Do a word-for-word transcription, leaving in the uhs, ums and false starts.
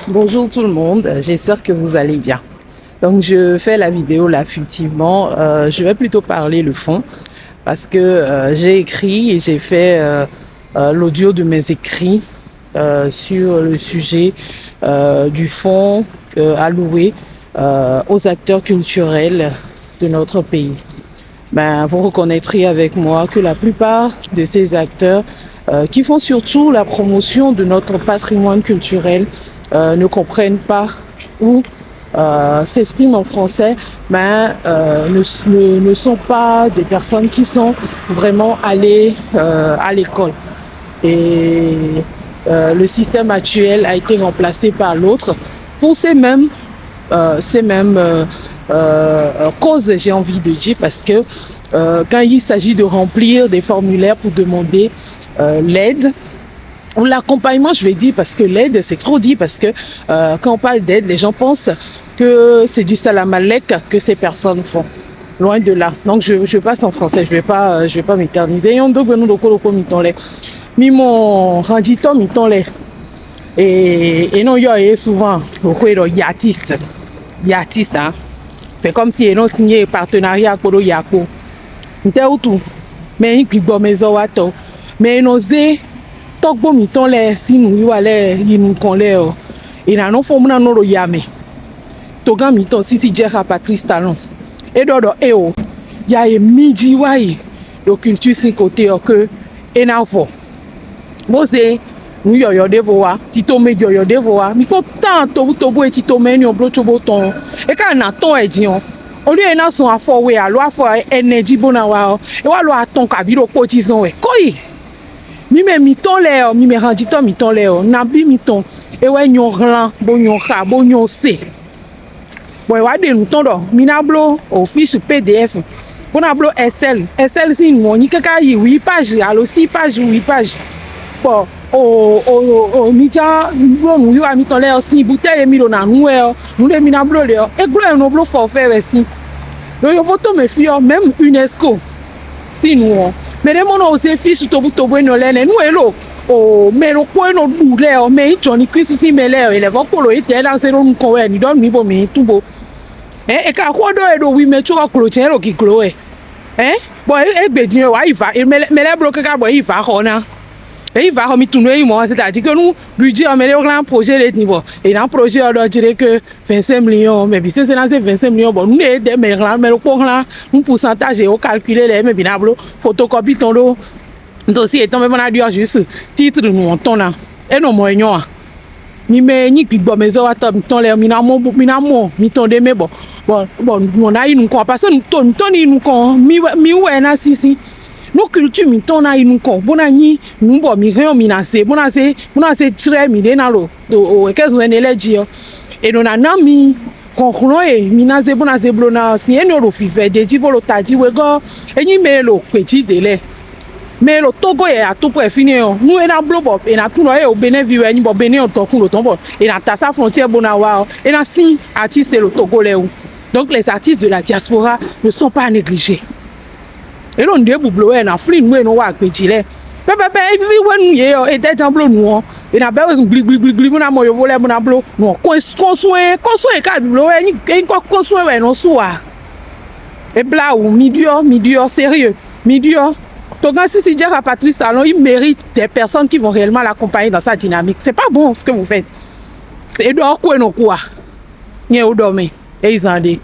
Bonjour tout le monde, j'espère que vous allez bien. Donc je fais la vidéo là, effectivement. Euh, je vais plutôt parler le fond parce que euh, j'ai écrit et j'ai fait euh, euh, l'audio de mes écrits euh, sur le sujet euh, du fonds euh, alloué euh, aux acteurs culturels de notre pays. Ben, vous reconnaîtrez avec moi que la plupart de ces acteurs euh, qui font surtout la promotion de notre patrimoine culturel euh, ne comprennent pas ou euh, s'expriment en français, mais euh, ne, ne, ne, sont pas des personnes qui sont vraiment allées euh, à l'école. Et euh, le système actuel a été remplacé par l'autre pour ces mêmes, euh, ces mêmes euh, euh, causes, j'ai envie de dire, parce que euh, quand il s'agit de remplir des formulaires pour demander euh, l'aide, ou l'accompagnement, je vais dire, parce que l'aide, c'est trop dit, parce que euh, quand on parle d'aide, les gens pensent que c'est du salam alek que ces personnes font. Loin de là. Donc, je, je passe en français, je ne vais pas, euh, je vais pas m'éterniser. Yon dogbe nous dokolo ko miton lé. Mi mɔ ranjitɔ miton lé. Et, et non, yo, et souvent, au kwe do artiste. Artiste, hein. C'est comme si non signé partenariat kodo yako. Ntɛ utu. Mais il gbigbɔ mes owato. Mais non zé tɔgbo miton lé si nous yo allé yi nous kon lé. Et na non fo mona no do yame. Togán mǐtɔn Sisi Jɛxa Patrice Talon é ɖɔ ɖɔ éeǒ, ya e mí jí wá yi ɖo culture sín côté ɔ́ ké é ná vɔ, bó zé nǔ yɔ̌yɔ́ ɖěvo wá, titomɛ yɔ̌yɔ́ ɖěvo wá. Mi kpɔ́n tán tobutobu e titomɛ énɛ́ ɔ́ bló cóbó tɔn ɔ́, é ka ná tɔn wɛ din ɔ́, olú e ná zɔn afɔ we alo afɔ ɛnɛ jí bó ná wá ɔ́, é wá lɔ atɔn kabǐ ɖokpó jí zɔn wɛ kó yi. Mi mɛ mǐtɔn lɛ́ɛ ɔ́, mi mɛ hanjitɔ́ mǐtɔn lɛ́ɛ ɔ́, nabí mitɔn é wɛ nyɔ́ hlán, bó nyɔ́ xa, bó nyɔ́ se. Bɔ è wá ɖe nǔ tɔn ɖɔ mi ná bló o fiche P D F, bó ná bló Excel. Excel sín nǔ ɔ́ nyí káká yi huit page alo six page, huit page. Bɔ o o o o mi já bló nǔwiwa mitɔn lɛ́ɛ ɔ́ sín butɛ́ e mi ɖo ná nú wɛ ɔ́, nǔ ɖe mi ná bló lě ɔ́, é glɔ́ e nɔ bló forfait wɛ sín. Ɖo yovo tɔn mɛ fí ɔ́, même UNESCO sín nǔ ɔ́, mɛ ɖé mɔ nɔ zé físu tobutobu énɛ́ lɛ́ɛ nɛ́ nú e ɖo o mɛ ɖokpó e nɔ ɖu lɛ́ɛ ɔ́, mɛ nyí Jɔ̌ni Klísu sín mɛ lɛ́ɛ ɔ́, è lɛ̌ vɔ́ kpo ɖo yědɛɛ ná zé ɖó nukɔn wɛ, è nǐ ɖɔ nǔ n'i bo mǐ ní tunwun bo. Hɛ̌n, è ka xo ɖó e ɖo wi mɛ có ɔ́ glo jɛ́n ɖo gǐglo wɛ. Hɛ̌n, bɔ é gbe din wɛ wǎ yi vǎ, mɛ lɛ́ɛ bló káká bɔ é yi vǎ xɔ ná. É yi vǎ xɔ mi tunwun é yi mɔ̌ wá, c'est-à-dire que nú budget ɔ́ mɛ ɖé hlán projet ɖé din bɔ è nǎ projet ɔ́ ɖɔ jí ɖé que vingt-cinq millions, mɛ bǐ sésé ná zé vingt-cinq millions bɔ nǔ ɖé dɛ́ mɛ hlán, mɛ ɖokpó hlán nú pourcentage e wǒ calculer lɛ́ɛ mɛ bǐ ná bló photocopie tɔn ɖó dossier yětɔn mɛ bó ná ɖyɔ́ juste titre nǔ ɔ́ tɔn ná. É nɔ mɔ e nyɔ́ a? Mi mɛ e nyí gbigbɔ mɛ zɔ́watɔ́ mitɔn lɛ́ɛ, mi ná mɔ mi ná mɔ mitɔn ɖ'é mɛ bɔ bɔ bɔ nǔ ɔ́ ná yi nukɔn, parce que nǔ to mǐtɔn ní yi nukɔn ɔ́, mi wɛ mi wú wɛ é ná sín sín. Nú culture mǐtɔn ná yi nukɔn bó ná nyí nǔ bɔ mǐ hɛn ɔ́, mi ná zé bó ná zé bó ná zé jlɛ́ mǐɖée ná ɖo ɖo o kɛ́zun ɛnɛ lɛ́ɛ jí ɔ́, è nɔ ná ná mi hlɔ̌nhlɔ́n e mi ná zé bó ná zé bló ná ɔ́ sín. Énɛ́ ɔ́ ɖo vǐvɛ́ ɖ'é jí bó ɖo tají wegɔ́. É nyí mɛ e ɖo gbějí ɖě lɛ́ɛ, mɛ e ɖo Tógó yɛ atúnkpɛ fínɛ́ ɔ́, nú é ná bló bɔ è nǎ tunwun ɖɔ éeǒ Benɛ́ví wɛ é nyí bɔ Benɛ́ ɔ́ dɔkun ɖo tɔn bɔ è nǎ ta sá frontière bó ná wá ɔ́, é ná sín artiste e ɖo Tógó lɛ́ɛ wú. Donc les artistes de la diaspora ne sont pas à négliger. É ɖo nǔɖé bǔbló wɛ è nǎ flín nǔ e nɔ wa agbejí lɛ́ɛ. Pɛpɛpɛ é víví hwenu yě ɔ́, é dɛ́ ján bló nǔ ɔ́, è nǎ bɛ́ wezun gbligbligbligblí bó ná mɔ yovo lɛ́ɛ bó ná bló nǔ ɔ́ kɔ́n kɔ́nsún é kɔ́nsún é ká bǐbló wɛ é nyí é nyí kɔ́ kɔ́nsún é wɛ è nɔ sú ǎ. É blá wǔ, mi ɖyɔ́, mi ɖyɔ́, sérieux, mi ɖyɔ́. Togán Sisi Jɛxa Patrice Talon, il mérite des personnes qui vont réellement l'accompagner dans sa dynamique. C'est pas bon ce que vous faites. É ɖɔ kú é nɔ kú a? Nyɛ ó ɖɔ mɛ, é yi zan ɖe.